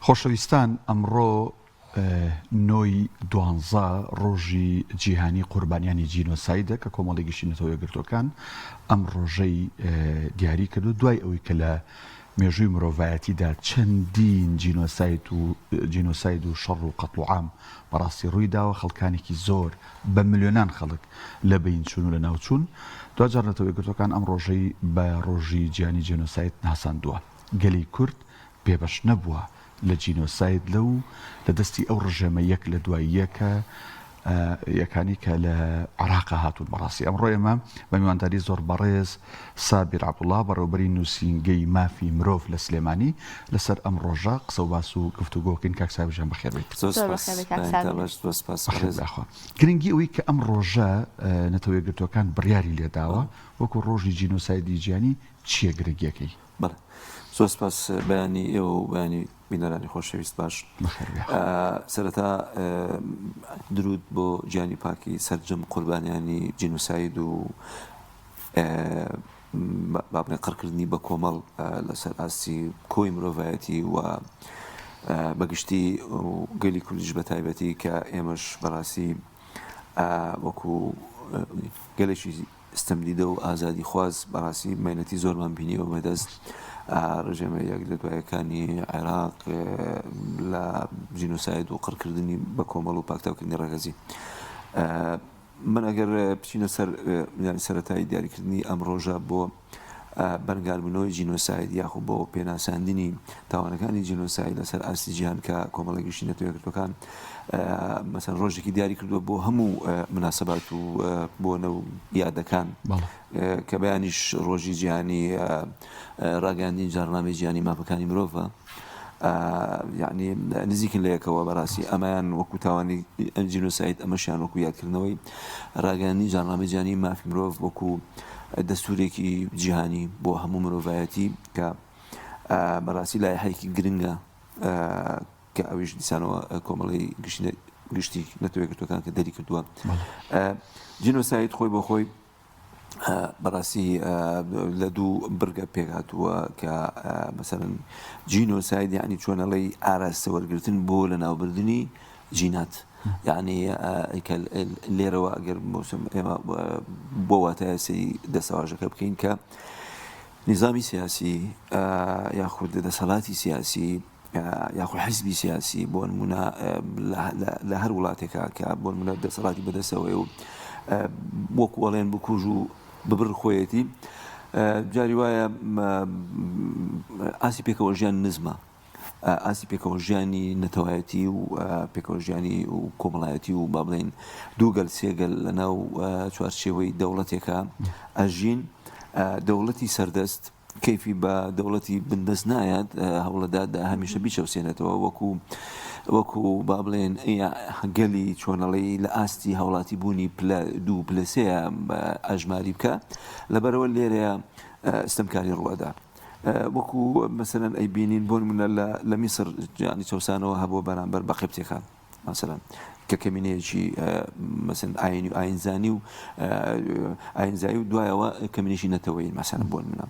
خۆشەویستان ئەمڕۆ نۆی دوانزە ڕۆژی جیهانی قوربانیانی جینۆسایدە کە کۆمەڵی گشتی نەتەوە یەکگرتووەکان ئەم ڕۆژەی دیاری کردو دوای ئەوەی کە لە مێژووی مرۆڤایەتیدا چەندین جینۆساید و جینۆساید و شەڕ و قەتڵ و عام بەڕاستی ڕووی داوە خەڵکانێکی زۆر بە ملیۆنان خەڵک لە بەین چوون و لە ناو چوون دواجار نەتەوە یەکگرتووەکان ئەم ڕۆژەی بە ڕۆژی جیهانی جینۆساید ناساندووە گەلی کورد بێبەش نەبووە لە جینۆساید لەو لە دەستی ئەو ڕژێمە یەک لە دوای یەکە یەکانی کە لە عراقا هاتوون بەڕاستی ئەمڕۆ ئێمە بە میوانداری زۆر بەڕێز سابیر عەبدوڵا بەڕێوبەری نووسینگەی مافی مرۆڤ لە سلێمانی لەسەر ئەم ڕۆژە قسە و باس و گفتوگۆکەین کاک سابیر جان بەخێر بێیت. زۆر سپاس بەیانتان باش زۆر سپاس بەڕێز. بەخێر گرنگی ئەوەی کە ئەم ڕۆژە نەتەوە یەکگرتووەکان بڕیاری لێداوە وەکو ڕۆژی جینۆسایدی جیهانی چییە گرنگیەکەی؟ بەڵێ زۆر سپاس بەیانی ئێوە و بەیانی بینەرانی خۆشەویست باش سەرەتا درود بۆ گیانی پاکی سەرجەم قوربانیانی جینوساید و با بڵێن قڕکردنی بە کۆمەڵ لەسەر ئاستی کۆی مرۆڤایەتی و بەگشتی گەلی کوردیش بە تایبەتی کە ئێمەش بەڕاستی وەکو گەلێکی ستەمدیدە و ئازادیخواز بەڕاستی مەینەتی زۆرمان بینیوە بەدەست ڕژێمە یەک لە دوایەکانی عێراق لە جینۆساید و قڕکردنی بە کۆمەڵ و پاکتاوکردنی ڕەگەزی. من ئەگەر بچینە سەر سەرەتای دیاریکردنی ئەم ڕۆژە بۆ بەرەنگاربوونەوەی جینۆساید یاخۆ بۆ پێناساندنی تاوانەکانی جینۆساید لەسەر ئاستی جیهان کە کۆمەڵی گشتی نەتەوە یەکگرتووەکان مەسەن ڕۆژێکی دیاری کردووە بۆ هەموو مناسبات و بۆنە و یادەکان کە بەیانیش ڕۆژی جیهانی ڕاگەاندنی جارنامەی جیهانی مافەکانی مرۆڤە یعنی نزیکن لە یەکەوە بەڕاستی ئەمەیان وەکو تاوانی جینۆساید ئەمەشیان وەکو یادکردنەوەی ڕاگەاندنی جارنامەی جیهانی مافی مرۆڤ وەکو دەستورێکی جیهانی بۆ هەموو مرۆڤایەتی کە بەڕاستی لایحەیەکی گرنگە کە ئەویش دیسانەوە کۆمەڵی گشتی نەتەوە یەکگرتووەکان کە دەری کردووە جینۆساید خۆی بۆ خۆی بەڕاستی لە دوو بڕگە پێکهاتووە کە مەسەرەن جینۆساید یعنی چۆنەڵی ئاراستە وەرگتن بۆ لە ناوبردنی جینات یعنی کە لێرەوە ئەگەر مۆسم ئێمە بۆ واتایە سەیری دەستەواژەکە بکەین کە نیزامی سیاسی یاخود دەسەڵاتی سیاسی یاخود حزبی سیاسی بۆ نمونە لە هەر وڵاتێکا کە بۆ نمونە دەسەڵاتی بەدەستەوەی و وەکو ئەڵێن بکوژ و ببڕ خۆیەتی جاری وایە ئاسی پێکەوە ژیان نزمە ئاستی پێکەوەژیانی نەتەوایەتی و پێکەوەژیانی و کۆمەڵایەتی و با بڵێین دوو گەل سێ گەل لە ناو چوارچێوەی دەوڵەتێکا ئەژین دەوڵەتی سەردەست کەیفی بە دەوڵەتی بندەست نایات هەوڵەدات هەمیشە بیچەوسێنێتەوە وەکو وەکو با بڵێن گەلی چۆنەڵی لە ئاستی هاوڵاتی بوونی پلە دوو پلە سێ ئەژماری بکە لەبەرەوە لێرەیە ستەمکاری ڕوەدا. وەکو مەسەلەن ئەیبینین بۆ نمونە لە لە میسر یانی چەوسانەوە هەبووە بەرامبەر بە قبتیەکان مەسەلەن کە کەمینەیەکی مەسەن ئاینی و ئاینزانی و ئاینزایی و دوایەوە کەمینێکی نەتەوەیی مەسەلەن بۆ نمونە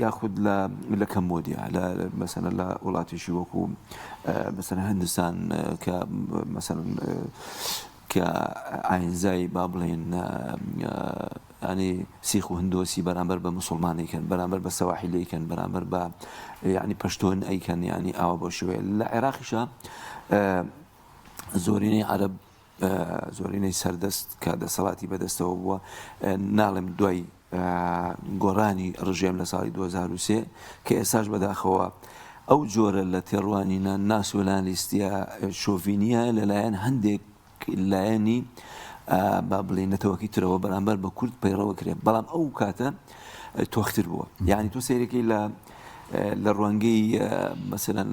یاخود لە لە کەمبۆدیا لە مەسەلەن لە وڵاتێکی وەکو مەسەلەن هندستان کە مەسەلەن کە ئاینزای با بڵێین یانی سیخ و هندۆسی بەرامبەر بە موسڵمان ئەیکەن بەرامبەر بە سەواحیل ئەیکەن بەرامبەر بە یعنی پەشتۆن ئەیکەن یعنی ئاوا بۆ شێوەیە لە عێراقیشا زۆرینەی عەرەب زۆرینەی سەردەست کە دەسەڵاتی بەدەستەوە بووە ناڵێم دوای گۆڕانی ڕژێم لە ساڵی 2023 کە ئێستاش بەداخەوە ئەو جۆرە لە تێڕوانینە ناسیۆنالیستیە شۆڤینیە لەلایەن هەندێک لایەنی با بڵێین نەتەوەکەی ترەوە بەرامبەر بە کورد پەیڕەوە کرێت بەڵام ئەو کاتە تۆختر بووە یعنی تۆ سەیرەکەی لە لە ڕوانگەی مەسەلەن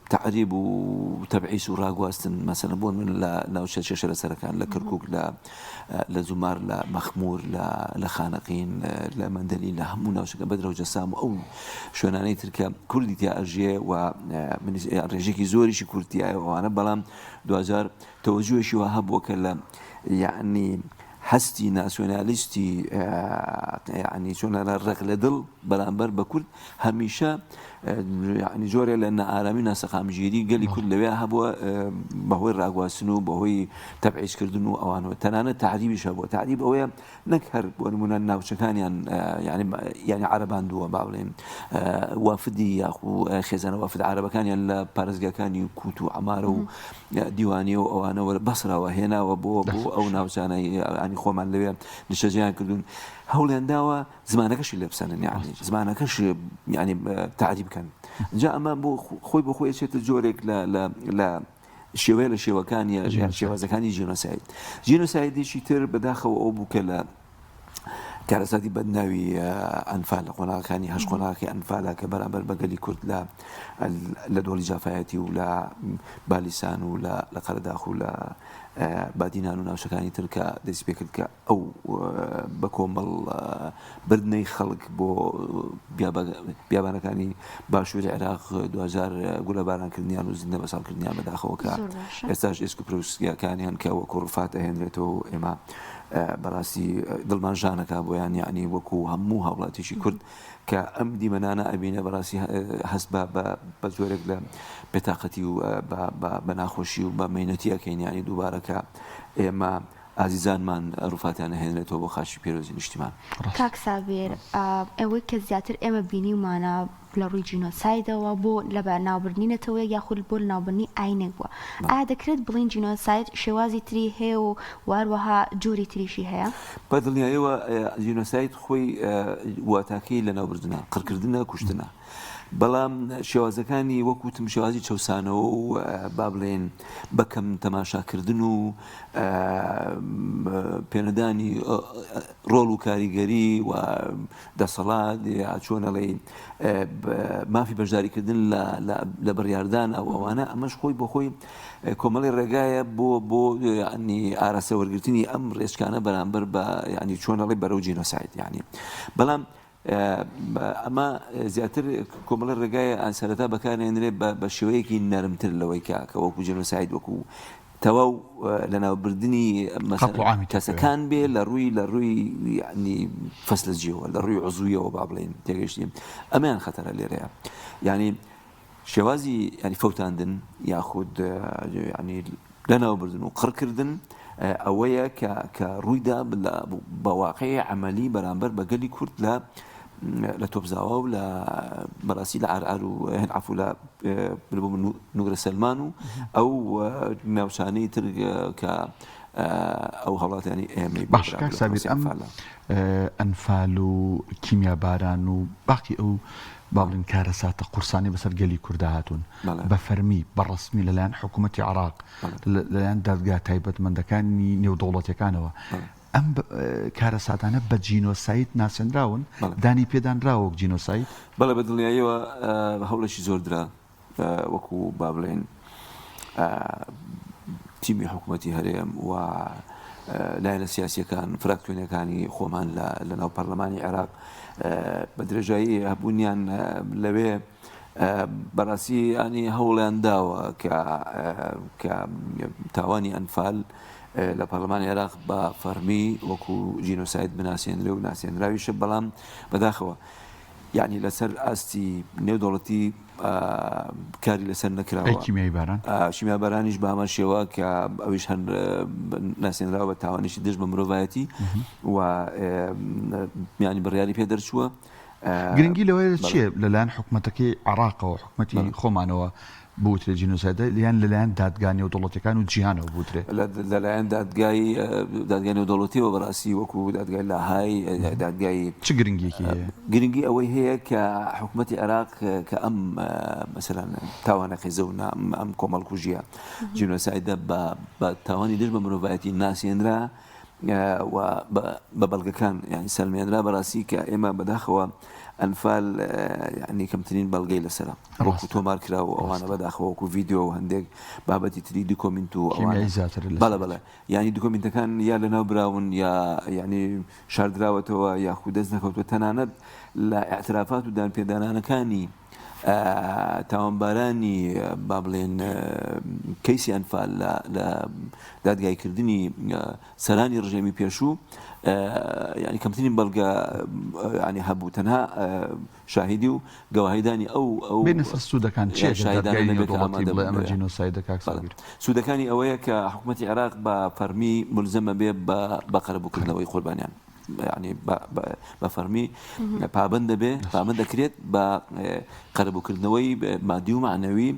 تەعریب و تەبعیس و ڕاگواستن مەسەلەن بۆ من لە ناوچە کێشە لەسەرەکان لە کەرکک لە لە زومار لە مەخمور لە لە خانەقین لە مەندەلی لە هەموو ناوچەکە بەدرە و جەسام و ئەو شوێنانەی ترکە کوردی تیا ئەژیێ و ڕێژێکی زۆریشی کوردیایە ئەوانە بەڵام دواجار تەوەجوهێکی وا هەبووە کە لە یەعنی. هەستی ناسیۆنالیستی یعنی چۆن ڕق لە دڵ بەرامبەر بە کورد هەمیشە یعنی جۆرێ لە نائارامی و ناسەقامگیری گەلی کورد لەوێ هەبووە بەهۆی ڕاگواستن و بەهۆی تەبعیزکردن و ئەوانەوە تەنانەت تەعریبیش هەبووە تەعریب ئەوەیە نەک هەر بۆ نمونە ناوچەکانیان یعنی یعنی عەرەباندووە با بڵێین وافدی یاخو خێزانە وافد عەرەبەکانیان لە پارێزگاکانی کووت و عەمارە و دیوانیە و ئەوانەوە بەسراوە هێناوە بۆ بۆ ئەو ناوچانە ینی خۆمان لەوێ نیشتەجێیان کردوون هەوڵیان داوە زمانەکەشی لێ بسەنن یعنی زمانەکەش یعنی تەعریب بکەن جا ئەمە بۆ خۆی بۆ خۆی ئەچێتە جۆرێک لە لە لە شێوەیە لە شێوەکانی یان شێوازەکانی جینۆساید جینۆسایدێکی تر بەداخەوە ئەو بوو کە لە کارەساتی بەدناوی ئەنفال لە قۆناغەکانی هەش قۆناغی ئەنفالە کە بەرامبەر بە گەلی کورد لە لە دۆڵی جافایەتی و لە بالیسان و لە لە قەرەداخ و لە بادینان و ناوچەکانی تر کە دەستی پێکرد کە ئەو بە کۆمەڵ بردنەی خەڵک بۆ بیابانەکانی باشووری عێراق دواجار گولەبارانکردنیان و زیندە بەچاڵکردنیان بەداخەوە کە ئێستاش ئێسک و پروسکیەکانیان کە وەکو ڕفات ئەهێنرێتەوە و ئێمە بەڕاستی دڵمان ژانەکە بۆیان یعنی وەکو هەموو هاوڵاتیی کورد کە ئەم دیمەنانە ئەبینە بەڕاستی هەست بە بە جۆرێک لە بێتاقەتی و بە ناخۆشی و بە مەینەتی ئەکەین یعنی دووبارە کە ئێمە ئازیزانمان ڕوفاتیان ئەهێنرێتەوە بۆ خاکی پێرۆزی نیشتیمان. کاک سابیر ئەوەی کە زیاتر ئێمە بینیومانە لە ڕووی جینۆسایدەوە بۆ لە ناوبردنی نەتەوەیەک یاخود بۆ لەناوبردنی ئاینێک بووە ئایا دەکرێت بڵێین جینۆساید شێوازی تری هەیە و هەروەها جۆری تریشی هەیە؟ بە دڵنیایەوە جینۆساید خۆی واتاکەی لەناوبردنە، قڕکردنە، کوشتنە. بەڵام شێوازەکانی وەک وتم شێوازی چەوسانەوە و با بڵێن بە کەم تەماشاکردن و پێنەدانی ڕۆڵ و کاریگەری و دەسەڵات یا چۆن ئەڵێی مافی بەشداریکردن لە بڕیاردان ئەو ئەوانە ئەمەش خۆی بۆ خۆی کۆمەڵی ڕێگایە بۆ بۆ ینی ئاراستە وەرگرتنی ئەم ڕێچکانە بەرامبەر بە ینی چۆن ئەڵێ بەرەو جینۆساید ینی بەڵام ئەمە زیاتر کۆمەڵی ڕێگای سەرەتا بەکارهێنرێ بە شێوەیەکی نەرمتر لەوەی کە کە وەکو جینۆساید وەکو تەواو لەناوبردنی کەسەکان بێ لە ڕووی لە ڕووی یعنی فەسلەجیەوە لە ڕووی عزویەوە با بڵێین تێگەیشتین ئەمەیان خەتەرە لێرەیە یعنی شێوازی ینی فەوتاندن یاخود ینی لەناوبردن و قڕکردن ئەوەیە کە کە ڕوویدا بە واقعی عملی بەرامبەر بە گەلی کورد لە لە تۆپزاوا و لە بەڕاستی لە عەرعەر و هێن عەفو لە نوگرە سەلمان و ئەو ناوچانەی تر کە ئەو هاوڵاتیانی ئێمەی باش کاک سابیر ئەم ئەنفال و کیمیاباران و باقی ئەو با بڵێین کارەساتە قورسانەی بەسەر گەلی کوردا هاتوون بە فەرمی بە ڕەسمی لەلایەن حکوومەتی عراق لەلایەن دادگا تایبەتمەندەکانی نێودەوڵەتیەکانەوە ئەم کارەساتانە بە جینۆساید ناسێنراون؟ دانی پێدانراوە وەک جینۆساید؟ بەڵێ بە دڵنیاییەوە هەوڵێکی زۆر درا وەکو با بڵێین تیمی حکوومەتی هەرێم و لایەنە سیاسیەکان فراکسیۆنەکانی خۆمان لە ناو پەرلەمانی عێراق بە درێژایی هەبوونیان لەوێ بەڕاستی ینی هەوڵیان داوە کە کە تاوانی ئەنفال لە پەرلەمانی عێراق بە فەرمی وەکو جینۆساید بناسێنرێ و ناسێنراویشە بەڵام بەداخەوە یعنی لەسەر ئاستی نێودەوڵەتی کاری لەسەر نەکراوە کیمیایی باران شیمیا بارانیش بە هەمان شێوە کە ئەویش هەن ناسێنراوە بە تاوانێکی دژ بە مرۆڤایەتی و ینی بڕیاری پێ دەرچووە گرنگی لەوەیە چییە لەلایەن حکومەتەکەی عێراقەوە، حکومەتی خۆمانەوە بوترێ جینۆسایدە یان لەلایەن دادگا نێودەوڵەتیەکان و جیهانەوە بوترێ؟ لەلایەن دادگای دادگای نێودەوڵەتیەوە بەڕاستی وەکو دادگای لاهای دادگای چ گرنگیەکی هەیە؟ گرنگی ئەوەی هەیە کە حکومەتی عێراق کە ئەم مەسەلەن تاوانە قێزەونە ئەم کۆمەڵکوژیە جینۆسایدە بە تاوانی دژ بە مرۆڤایەتی ناسێنرا و بە بەڵگەکان یانی سەلمێنرا بەڕاستی کە ئێمە بەداخەوە ئەنفال یعنی کەمترین بەڵگەی لەسرە وەکو تۆمار کرا و ئەوانە بەداخەوە وەکو ڤیددیو و هەندێک بابەتی تری دوکۆمنت و ئەوانە زیاتر بەڵێ بەڵێ یعنی دوکۆمنتەکان یا لەناو براون یا یعنی شاردراوەتەوە یاخود دەست نەکەوتوە تەنانەت لە ئاعترافات و دانپێدانانەکانی. تاوانبارانی با بڵێن کەیسی ئەنفال لە دادگایکردنی سەرانی ڕژێمی پێشوو یانی کەمترین بەڵگە ینی هەبوو تەنها شاهیدی و گەواهیدانی ئەو ئەو بێنە سەر سوودەکان چییە کە شاهیدانە دادگای نەبێت کە نێودەوڵەتی ئامادە بڵێ بوون ئەمە لەوێ. جینۆسایدە کاک بەڵێ سابیر؟ سوودەکانی ئەوەیە کە حکومەتی عێراق بە فەرمی مولزەمە بێ بە بە قەرەبووکردنەوەی قوربانیان یانی بە بە بە فەرمی پابەند دەبێ پابەند دەکرێت بە قەرەبووکردنەوەی مادی و مەعنەوی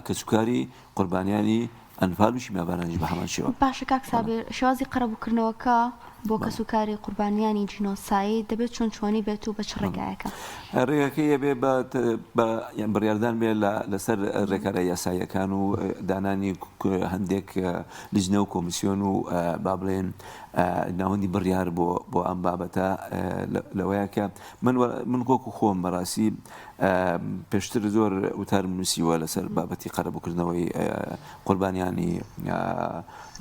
کەسوکاری قوربانیانی ئەنفال و شیمیابارانیش بە هەمان شێوە. باشە کاک سابیر شێوازی قەرەبووکردنەوەکە بۆ کەسوکاری قوربانیانی جینۆساید دەبێت چۆن چۆنی بێت و بە چ ڕێگایەکە؟ ڕێگاکەی ئەبێ بە بە یان بڕیاردان بێ لە لەسەر ڕێکارە یاساییەکان و دانانی هەندێک لیژنە و کۆمیسیۆن و با بڵێن ناوەندی بڕیار بۆ بۆ ئەم بابەتە لەوەیە کە من من وەکو خۆم بەڕاستی پێشتر زۆر وتارم نووسیوە لەسەر بابەتی قەرەبووکردنەوەی قوربانیانی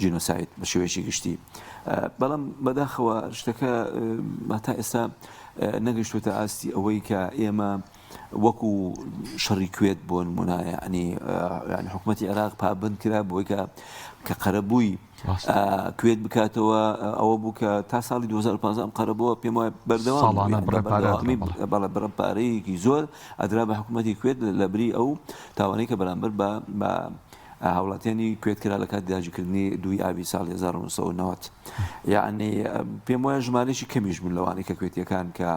جینۆساید بە شێوەیەکی گشتی بەڵام بەداخەوە شتەکە تا ئێستا نەگەشتوتە ئاستی ئەوەی کە ئێمە وەکو شەڕی کوێت بۆ نمونە ینی حکوومەتتی عێراق پابند کرا بۆی کە کە قەرەبووی کوێت بکاتەوە ئەوە بوو کە تا ساڵی 2015 ئەم قەرەبووە پێم وایە بەردەوام ساڵانە بڕە پارە ئەدرا، بەڵێ. بەڵێ بڕە پارەیەکی زۆر ئەدرا بە حکوومەتی کوێت لە بری ئەو تاوانەی کە بەرامبەر بە بە هاوڵاتیانی کوێت کرا لە کاتی داگیرکردنی دووی ئابی ساڵی 1990 یعنی پێم وایە ژمارەیەکی کەمیش بوون لەوانەی کە کوێتیەکان کە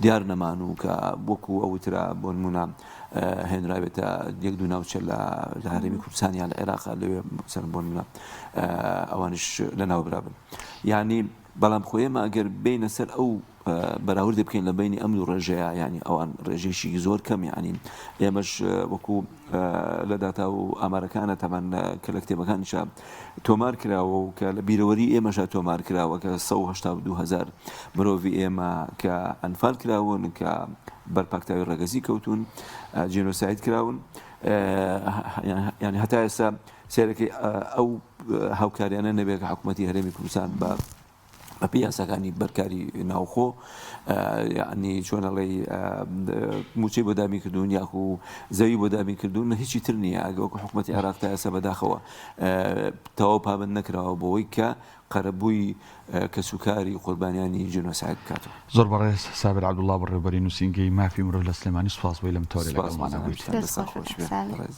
دیار نەمان و کە وەکو ئەوترا بۆ نمونە هێنرابێتە یەک دوو ناوچە لە لە هەرێمی کوردستان یان لە عێراق لەوێ مەسەلەن بۆ نمونە ئەوانیش لەناو برابن یعنی بەڵام خۆ ئێمە ئەگەر بینە سەر ئەو بەراوردی بکەین لە بینی ئەم دوو ڕێژەیە یعنی ئەوان ڕێژەیەکی زۆر کەم یعنی ئێمەش وەکو لە داتا و ئامارەکانە تەمان کە لە کتێبەکانیشا تۆمار کراوە و کە لە بیرەوەری ئێمەشا تۆمار کراوە کە 182 هزار مرۆڤی ئێمە کە ئەنفال کراون کە بەر پاکتاوی ڕەگەزی کەوتوون جینۆساید کراون یعنی هەتا ئێستا سێرەکەی ئەو هاوکاریانە نەبێت کە حکوومەتی هەرێمی کوردستان بە بەپێی یاساکانی بەرکاری ناوخۆ یعنی چۆنەڵی موچەی بۆ دابین کردوون یاخو زەوی بۆ دابین کردوون هیچی تر نییە ئەگە وەکو حکوومەتی عێراق تا ئێستا بەداخەوە تەواو پابند نەکراوە بۆی کە قەرەبووی کەسوکاری قوربانیانی جینۆساید بکاتەوە. زۆر بەڕێز سابیر عەبدوڵا بەڕێوەبەری نووسینگەی مافی مرۆڤ لە سلێمانی سوپاس بۆی لەم تەوەرە سوپاس لەگەڵمانە بۆ بوویت. زانیاریتان. دەست دەستان خۆش خۆش کاک بێ سابیر. بەڕێز.